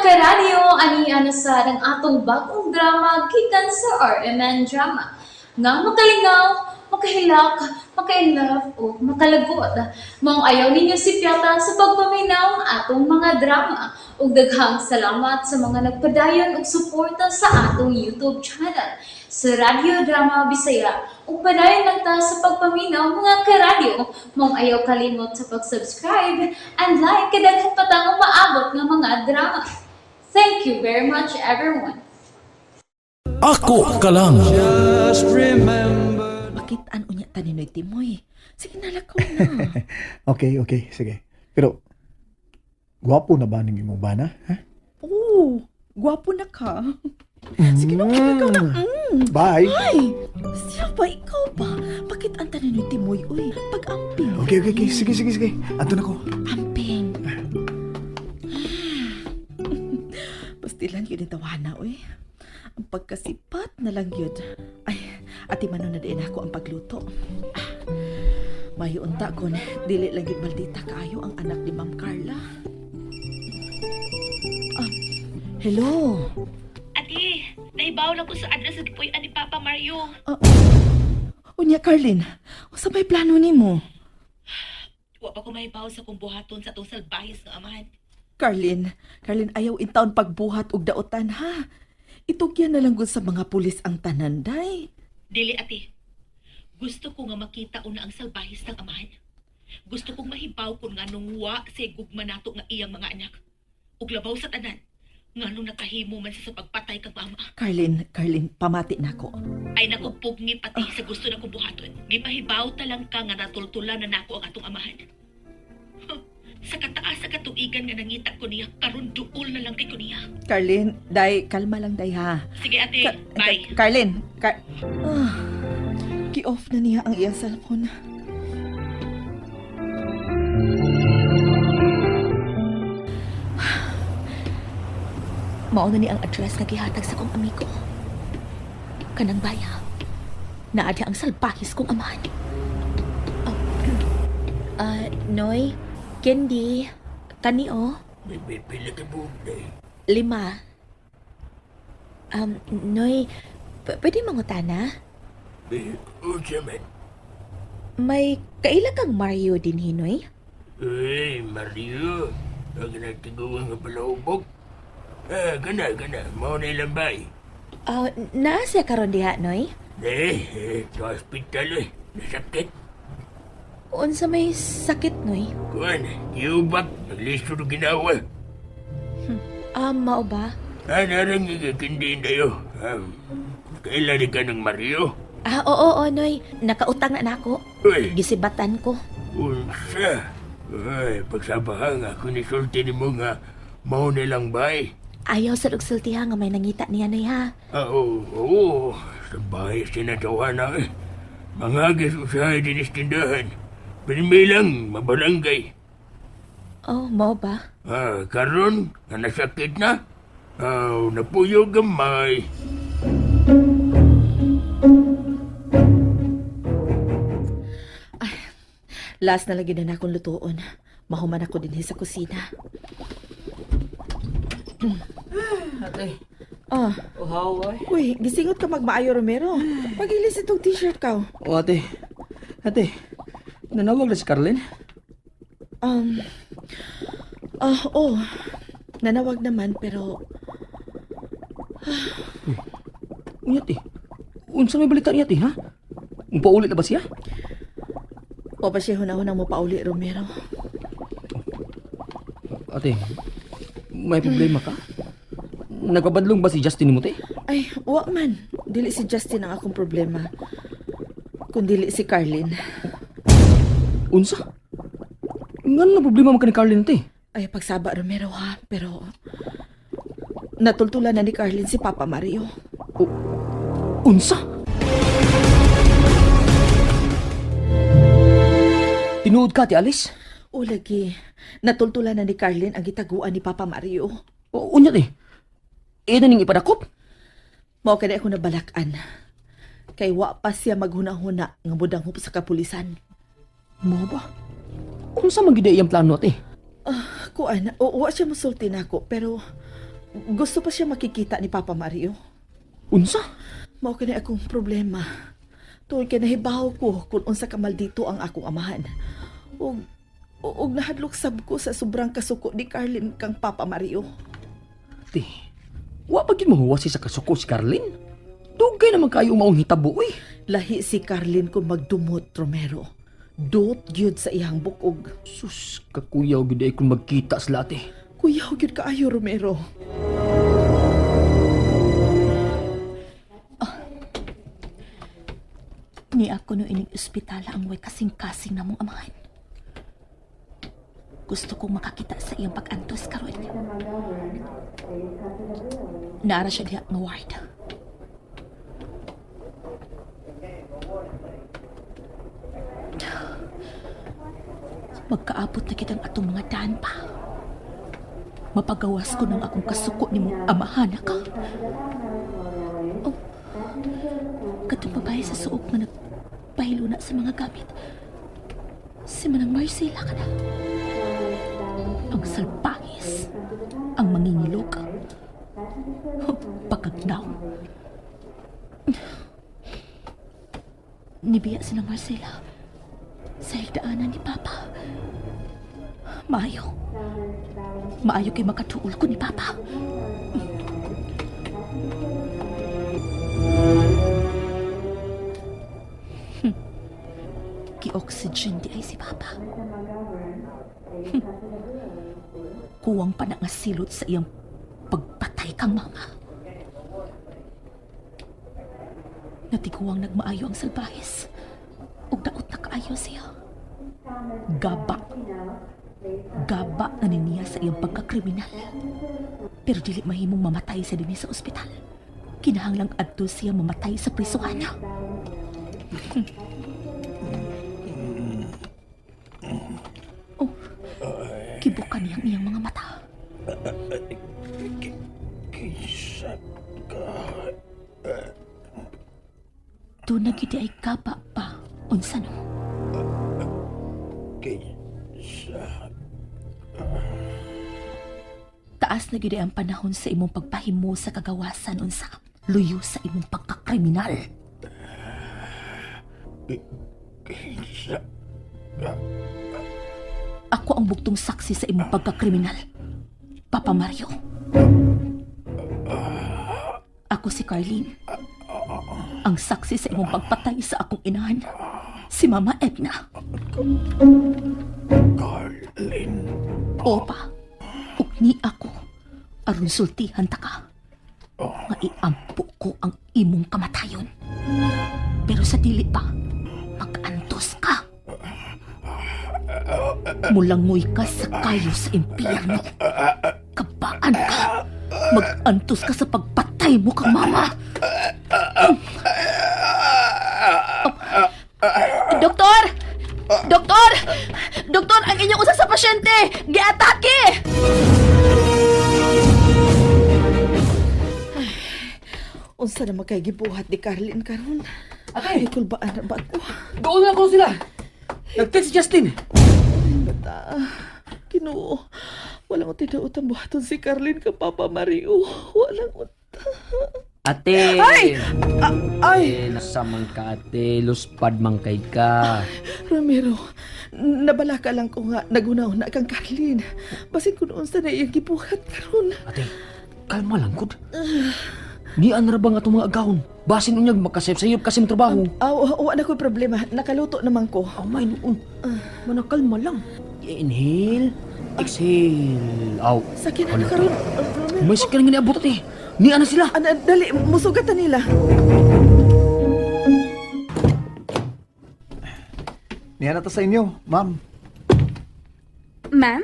Karadyo, ani ana sa ang atong bagong drama gikan sa RMN Drama. Nga makalingaw, makahilak, makainlove o makalagot. Maong ayaw ninyo si Piata sa pagpaminaw ang atong mga drama. Ug daghang salamat sa mga nagpadayon og suporta sa atong YouTube channel sa Radyo Drama Bisaya. Ug padayon lang ta sa pagpaminaw, mga karadyo. Maong ayaw kalimot sa pag-subscribe and like kay daghan pa tang umaabot nga mga drama. Thank you very much, everyone. Ako ka lang. Makitaan unya ta ni Noy Timoy. Sige na, lakaw na. Okay, okay, sige. Pero, gwapo na ba ning imong bana? Ha? Oo, gwapo na ka. Sige na, ikaw na. Bye! Ay, siya ba, ikaw ba? Bakit ang tanin ni Timoy, uy? Pag-amping. Okay. Sige, sige, sige. Anton ako. Amping. Pastilan yun ang tawana, uy. Ang pagkasipat na lang yun. Ay, ati manon na din ako ang pagluto. Ah, mayo unta kon, dili lang yun maldita kaayo ang anak ni Ma'am Carla. Ah, hello. Ate, naibaw na ko sa address sa gipuy-an ni Papa Mario. Unya, Carlin, unsa may plano nimo? Wa pa ko mahibaw sa kung buhaton sa atong salbahis nga amahan. Carlin, Carlin, ayaw in taon pagbuhat og daotan ha. Itugyan na lang gud sa mga pulis ang tanan, day. Dili, ate. Gusto ko nga makita una ang salbahis ng amahan. Gusto kong mahibaw kung nganong wa sa gugma nato nga iyang mga anak. Ug labaw sa tanan, nganong nakahimo man siya sa pagpatay kang mama. Carlin, Carlin, pamati nako. Ay nako pugni pati sa gusto na kong buhaton. Gipahibaw ta lang ka nga natultulan na nako ang atong amahan. Huh, sa kataas sa katuigan nga nangita ko niya, karon duol na lang kay ko niya. Carlin, day, kalma lang day ha. Sige ate, bye. Carlin, ah, ki-off na niya ang iyang cellphone. Mao na ni ang address nga gihatag sa kong amigo. Kanang baya. Naadya ang salbahis kong amahan. Oh. Ah, Noy, Candy, kani oh. Pila ka buok day. 5. Noy, pwede mangutana? Unsa man? May kaila kang Mario din hinoy? Uy, Mario. Ang nagtiguan nga palahubog. Ah, gana, gana. Mao na ilang bay. Ah, naa siya karon diha, Noy? Eh, eh, sa hospital eh. Nasakit. Unsa may sakit, Noy? Kuan, giubak. Naglisod og ginawa. Ah, mao ba? Ah, narang ikakindi dayo. Ah, kailan ka ng Mario? Ah, oo, oo, Noy. Nakautang na nako. Uy, Gisibatan ko. unsa? Ay, pagsabahan ako ni sulti ni mo nga mao na ilang bay. Ayaw sa sultiha nga may nangita niya, Noy, ha? Ah, oo, oo. Sa bahay sinatawa na eh. Mangagis usahay din is tindahan. Pinimilang mabarangay. Oh, mao ba? Ah, karon nga nasakit na. Ah, napuyo gamay. Last na lagi na akong lutuon. Mahuman ako din sa kusina. Ate, Ah, uhaw ay. uy, gisingot ka magmaayo, Romero. Pagilis itong t-shirt ka. O ate, ate, nanawag na si Carlin? Ah, oh, nanawag naman pero Unya te, unsa may balita niya te ha? Umpaulit na ba siya? O pa siya hunahunang mo pauli, Romero. Ate, may problema ka? Nagpabadlong ba si Justin nimo te? Ay, wa man. Dili si Justin ang akong problema. Kundili si Carlin. Unsa? Ngano na problema man ka ni Carlin te? Ay, pagsaba, Romero, ha? Pero natultulan na ni Carlin si Papa Mario. Unsa? Tinuod ka, Ate Alice? O lagi, natultulan na ni Carlin ang gitaguan ni Papa Mario. O, unya te. Eh, na ning ipadakop? Mao kay ako nabalakan. Kay wa pa siya maghuna-huna nga mudanghop sa kapulisan. Mo ba? Unsa man gid iyang plano, ate? Kuan, o, wa siya musulti nako pero Gusto pa siya makikita ni Papa Mario. Unsa? Mao kini akong problema. Tuod kay nahibaw ko kung unsa ka maldito ang akong amahan. Ug ug nahadlok sab ko sa sobrang kasuko ni Carlin kang Papa Mario. Ate, wa pa gyud mahuwasi sa kasuko si Carlin. Dugay naman kayo maong hitabo uy. Lahi si Carlin kung magdumot, Romero. Dot gyud sa iyang bukog. Sus, kakuyaw gyud ay kung magkita sila ate. Kuyaw gyud kaayo, Romero. Ni ako no ining ospitala ang way kasing-kasing namong amahan. Gusto kong makakita sa iyang pag-antos karon. Naara siya diha nga ward. Magkaabot na kitang atong mga daan pa. Mapagawas ko ng akong kasuko ni mong amahan ka. Oh, katong babae sa suok nga nagpahiluna sa mga gamit. Si Manang Marcela ka na. Ang salpangis. Ang mangingilok. Pagkagnaw. Nibiya si Nang Marcela sa higdaanan ni Papa. Maayo. Maayo kay makatuol ko ni Papa. Ki-oxygen di ay si Papa. Kuwang pa na nga silot sa iyang pagpatay kang mama. Natiguang nagmaayo ang salbahis. Ug daot na kaayo siya. Gaba. Gaba na ni niya sa iyang pagkakriminal. Pero dili mahimong mamatay sa dinhi sa ospital. Kinahanglang adto siya mamatay sa prisuhan. Oh, kibukan niyang iyang mga mata. Doon na gid ay kaba pa. Unsa no? Taas na gid ay ang panahon sa imong pagpahimo sa kagawasan unsa luyo sa imong pagkakriminal. Ako ang bugtong saksi sa imong pagkakriminal. Papa Mario. Ako si Carlene. Ang saksi sa imong pagpatay sa akong inahan. Si Mama Edna. Carlin. Opa, ug ni ako aron sultihan ta ka. Nga iampo ko ang imong kamatayon. Pero sa dili pa, mag-antos ka. Mulangoy ka sa kayo sa impyerno. Kabaan ka. Mag-antos ka sa pagpatay mo kang mama. Doktor! Doktor! Doktor, ang inyong usa sa pasyente! Giatake! Unsa na makay gibuhat ni Carlin karon? Ay, kulbaan na ba ako? Doon na ko sila. Nag-text si Justin. Bata, Ginoo, walang utidaot ang buhaton si Carlin kang Papa Mario. Walang uta. Ate! Ay! Ay, Nasa man ka ate, luspad man kay ka. Ramiro, nabala ka lang ko nga nagunaw na kang Carlin. Basin kung unsa na iyang gibuhat karon. Ate, kalma lang gud. Nian ra bang atong mga agahon? Basin unyag makasayop-sayop kasi mo trabaho. Aw, wa na ko'y problema. Nakaluto naman ko. Oh, may noon. Manakalma lang. Inhale, exhale. Aw. Sakit na karon, Romero. May sakit nga niabot ate. Nian na sila. Ana, dali, musugatan nila. Niya na ta sa inyo, ma'am. Ma'am?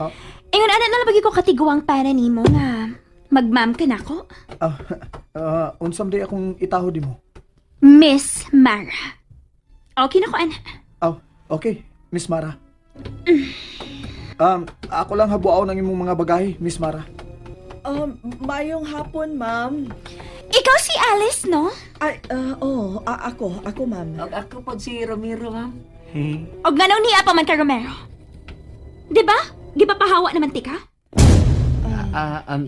Ah. Ingon ana na lang ko katiguang para nimo nga magma'am ka nako. Ah, unsam day akong itaho di mo. Miss Mara. Okay na ko ana. Aw, okay, Miss Mara. Ako lang habuaw ng imong mga bagahe, Miss Mara. Mayong hapon, ma'am. Ikaw si Alice, no? Ay, oh, ako, ma'am. Ako po si Romero, ma'am. Og ngano niya pa man ka Romero. 'Di ba? Gipapahawa naman ti ka?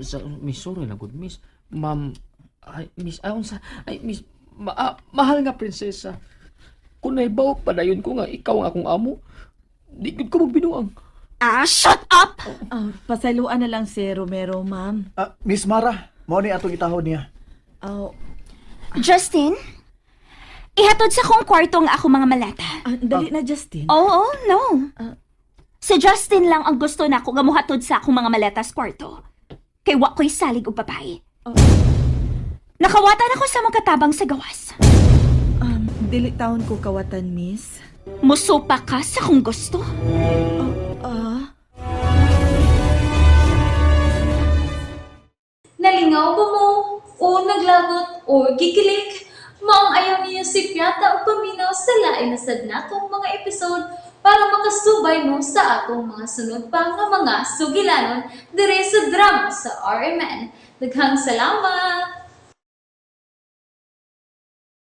So, miss, sorry na good, miss. Ma'am, ay, miss, ay, unsa, ay, miss, mahal nga prinsesa. Kung naibaw pa dayon ko nga, ikaw ang akong amo, di gud ko magbinuang. Ah, shut up! Ah, pasayloan na lang si Romero, ma'am. Miss Mara, mao ni atong itahod niya. Oh, Justin, ihatod sa kong kwarto ang ako mga malata. dali na, Justin. Oo, no. Si Justin lang ang gusto na ako nga muhatod sa akong mga maleta sa kwarto. Kay wa ko'y salig og babae. Nakawatan ako sa mga katabang sa gawas. Dili taon ko kawatan, miss. Musupa ka sa kung gusto. Ah, Nalingaw ba mo? O naglagot o gikilig? Maong ayaw niyo si Piata o paminaw sa lain na sad natong mga episode para makasubay mo sa atong mga sunod pa nga mga sugilanon dire sa drama sa RMN. Daghang salamat!